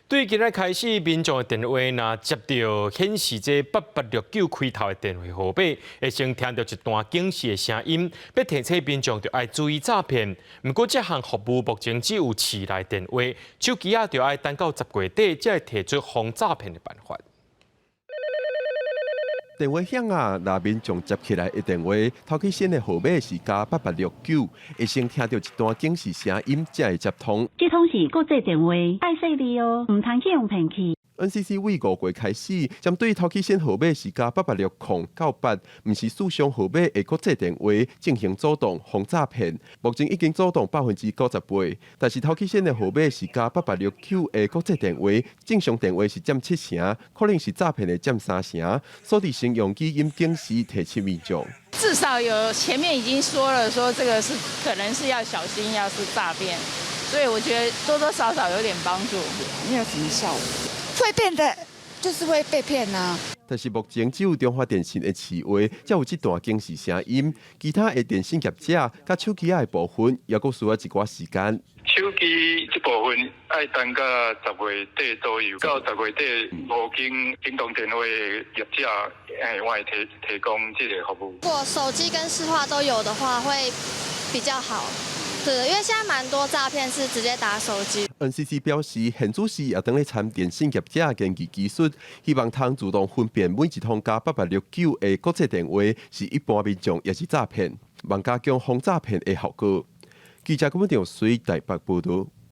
對今日開始，民眾的電話若接著顯示這8869開頭的電話號碼，會先聽著一段警示的聲音，欲提醒民眾著愛注意詐騙。毋過，這項服務目前只有市內電話，手機仔著愛等到10月底，才會提出防詐騙的辦法。電話響啊，若民眾接起來的電話，頭起先的號碼是加八八六九，會先聽著一段警示聲音，才會接通。這通是國際電話，愛細膩哦，毋通去予騙去。 NCC 為5月開始，針對頭起先號碼是加8860到8，毋是視像號碼的國際電話進行阻擋防詐騙。目前已經阻擋98%，但是頭起先的號碼是加八八六九的國際電話，正常電話是佔七成，可能是詐騙的佔三成。所以先用語音警示提醒民眾。至少有前面已經說了，說這個是可能是要小心，要是詐騙，所以我覺得多多少少有點幫助。沒有什麼效果。會變得就是會被騙啊。但是目前只有中華電信的市話才有這段警示聲音，其他的電信業者佮手機仔的部分，猶閣需要一寡時間。手機這部分愛等到10月底左右，到十月底無經行動電話的業者，會提供這個服務。如果手機跟市話都有的話，會比較好。對，因為現在蠻多詐騙是直接打手機。 NCC 表示，現此時也正咧參電信業者研究技術，希望通自動分辨每一通加八八六九的國際電話是一般民眾，抑是詐騙，望加強防詐騙的效果。記者郭文長水台北報導。